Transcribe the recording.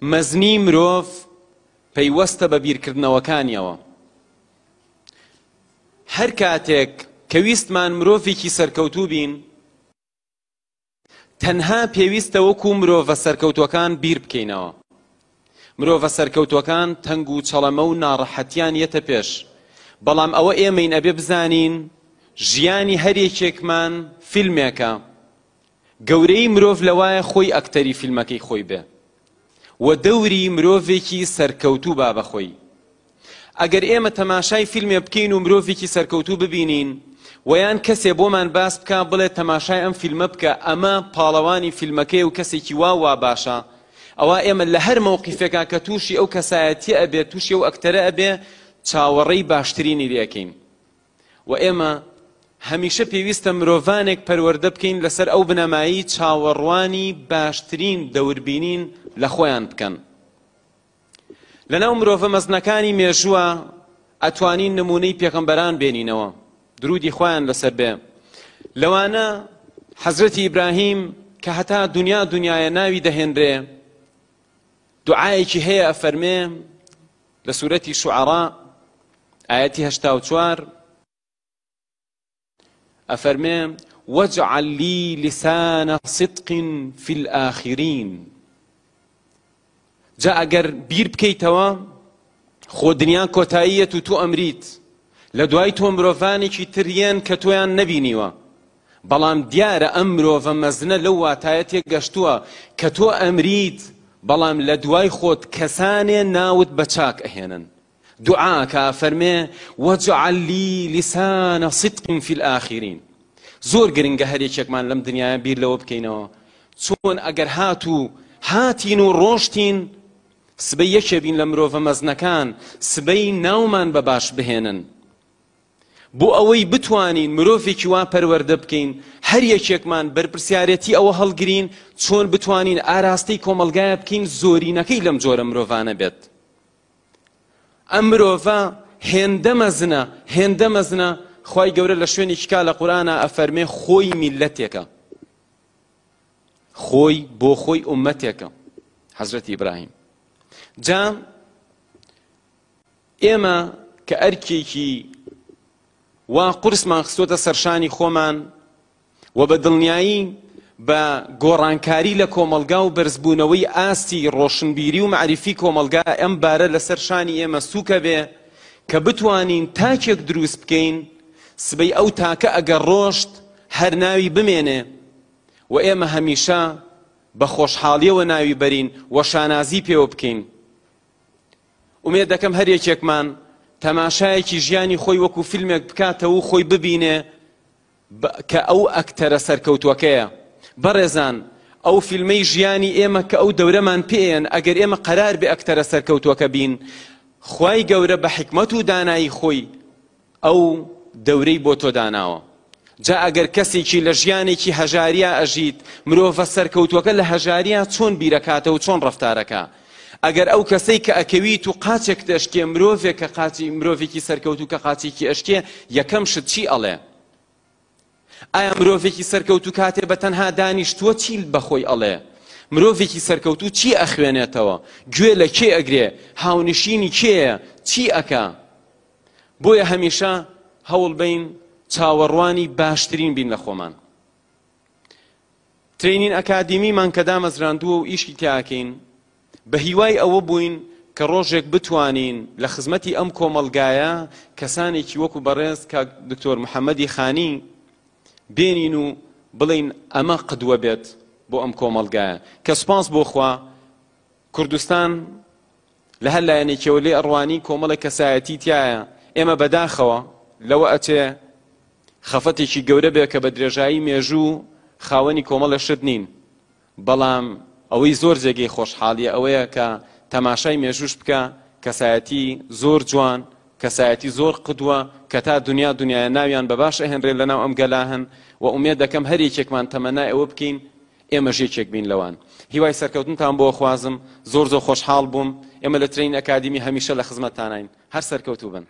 مەزنی مرۆڤ پەیوەستە بە بیرکردنەوەکانیەوە. هەر کاتێک کە ویستمان مرۆڤێکی سەرکەوتوو بین، تەنها پێویستە وەکو مرۆڤە سەرکەوتووەکان بیر بکەینەوە. مرۆڤە سەرکەوتووەکان تەنگ و چەڵەمە و ناڕەحەتیان یەتە پێش، بەڵام ئەوە ئێمەین ئەبێ بزانین ژیانی هەر یەکێکمان فیلمێکە، گەورەیی مرۆڤ لەوایە خۆی ئەکتەری فیلمەکەی خۆی بێ و دەوری مرۆڤێکی سەرکەوتوو با بە خۆی. ئەگەر ئێمە تەماشای فیلمێ بکەین و مرۆڤێکی سەرکەوتوو ببینین و یان کەسێ بۆمان باس بکا بڵێ تەماشای ئەم فیلمە بکە ئەمە پاڵەوانی فیلمەکەیە و کەسێکی وا وا باشە ئەوا ئێمە لە هەر مەوقیفێکا کە تووشی ئەو کەسایەتیە ئەبێ تووشی ئەو ئەکتەرە ئەبێ چاوەڕێی باشترینی لێ ئەکەین و ئێمە هەمیشە پێویستە مرۆڤانێک پەروەردە بکەین لەسەر ئەو بنەمایی چاوەڕوانی باشترین دەوربینین لە خۆیان بکەن. لەناو مرۆڤە مەزنەکانی مێژووە ئەتوانین نمونەی پێغەمبەران بێنینەوە درودی خوایان لەسەر بێ لەوانە حەزرەتی ئیبراهیم کە هەتا دنیا دنیاە ناوی دەهێنرێ دوعایەکی هەیە ئەفەرمێ لە سورەتی شوعەڕا ئایەتی 84 ئەفەرمێ، واجعل لی لسان صدق فی الآخرین. جا ئەگەر بیر بکەیتەوە خۆ دنیا کۆتاییەت و تۆ ئەمریت لە دوای تۆ مرۆڤانێکی تر یەن کە تۆیان نەبینیوە بەڵام دیارە ئەم مرۆڤە مەزنە لەو واتایە تێگەشتووە کە تۆ ئەمریت بەڵام لە دوای خۆت کەسانێ ناوت بە چاک ئەهێنن دوعا ئەکا ئەفەرمێ، واجعل لی لسان صدق فی الآخرین. زۆر گرنگە هەر یەکێکمان لەم دنیایە بیر لەوە بکەینەوە چۆن ئەگەر هاتوو هاتین و ڕۆشتین سبەی یەکێ بین لە مرۆڤە مەزنەکان سبەی ناومان بە باش بهێنن بۆ ئەوەی بتوانین مرۆڤێکی وا پەروەردە بکەین هەر یەکێکمان بەرپرسیارەتی ئەوە هەڵگرین چۆن بتوانین ئاراستەی کۆمەڵگایە بکەین زۆرینەکەی لەم جۆرە مرۆڤانە بێت ئەم مرۆڤە هێندە مەزنە هێندە مەزنە خوای گەورە لە شوێنێکی کا لە قورئانا ئەفەرمێ خۆی میلەتێکە خۆی بۆ خۆی ئومەتێکە حەزرەتی ئیبراهیم جا ئێمە کە ئەرکێکی وا قورسمان خستۆتە سەرشانی خۆمان و بە دڵنیایی بە گۆڕانکاری لە کۆمەڵگا و بەرزبوونەوەی ئاستی ڕۆشنبیری و مەعریفی کۆمەڵگا ئەم بارە لەسەر شانی ئێمە سووکە بێ کە بتوانین تاکێک دروست بکەین سبەی ئەو تاکە ئەگەر ڕۆشت هەر ناوی بمێنێ و ئێمە هەمیشە بە خۆشحاڵیەوە ناوی بەرین و شانازی پێوە بکەین. ئومێد دەکەم هەر یەکێکمان تەماشایەکی ژیانی خۆی وەکو فیلمێک بکاتەوە و خۆی ببینێ کە ئەو ئەکتەرە سەرکەوتوەکەیە. بەڕێزان ئەو فیلمەی ژیانی ئێمە کە ئەو دەورەمان پێیەن ئەگەر ئێمە قەرار بێ ئەکتەرە سەرکەوتوەکە بین خوای گەورە بە حیکمەت و دانایی خۆی ئەو دەورەی بۆ تۆ داناوە جا ئەگەر کەسێکی لە ژیانێکی هەژاریا ئەژیت مرۆڤە سەرکەوتوەکە لە هەژاریا چۆن بیرەکاتەوە چۆن ڕەفتارەکا ئەگەر ئەو کەسەی کە ئەکەویت و قاچێکت ئەشکێ مرۆڤێک کە قاچی مرۆڤێکی سەرکەوتوو کە قاچێکی ئەشکێ یەکەم شت چی ئەڵێ ئایا مرۆڤێکی سەرکەوتوو کاتێ بە تەنها دانیشتووە چی بە خۆی ئەڵێ مرۆڤێکی سەرکەوتوو چی ئەخوێنێتەوە گوێ لە کێ ئەگرێ هاونشینی کێیە چی ئەکا بۆیە هەمیشە هەوڵ بین چاوەڕوانی باشترین بین لە خۆمان ترینین ئەکادیمیمان کە دامەزراندووە و ئیشی تیاکەین بە هیوای ئەوە بووین کە ڕۆژێک بتوانین لە خزمەتی ئەم کۆمەڵگایە کەسانێکی وەکو بەڕێز کاک دکتۆر محەممەدی خانی بێنین و بڵێین ئەمە قدوە بێت بۆ ئەم کۆمەڵگایە کە سوپاس بۆ خوا کوردستان لە هەر لایەنێکیەوە لێ ئەڕوانی کۆمەڵێک کەسایەتی تایە ئێمە بەداخەوە لەوە ئەچێ خەفەتێکی گەورە بێ کە بە درێژایی مێژوو خاوەنی کۆمەڵێ شت نین، بەڵام ئەوەی زۆر جێگەی خۆشحاڵیە ئەوەیە کە تەماشای مێژووش بکە کەسایەتی زۆر جوان، کەسایەتی زۆر قدوە کە تا دنیا دنیایە ناویان بە باش ئەهێنرێ لەناو ئەم گەلە هەن و ئومێد دەکەم هەر یەکێکمان تەمەنای ئەوە بکەین ئێمەش یەکێک بین لەوان. هیوای سەرکەوتنتان بۆ ئەخوازم، زۆر زۆر خۆشحاڵ بووم، ئێمە لە ترەین ئەکادیمی هەمیشە لە خزمەتتاناین. هەر سەرکەوتوو بن.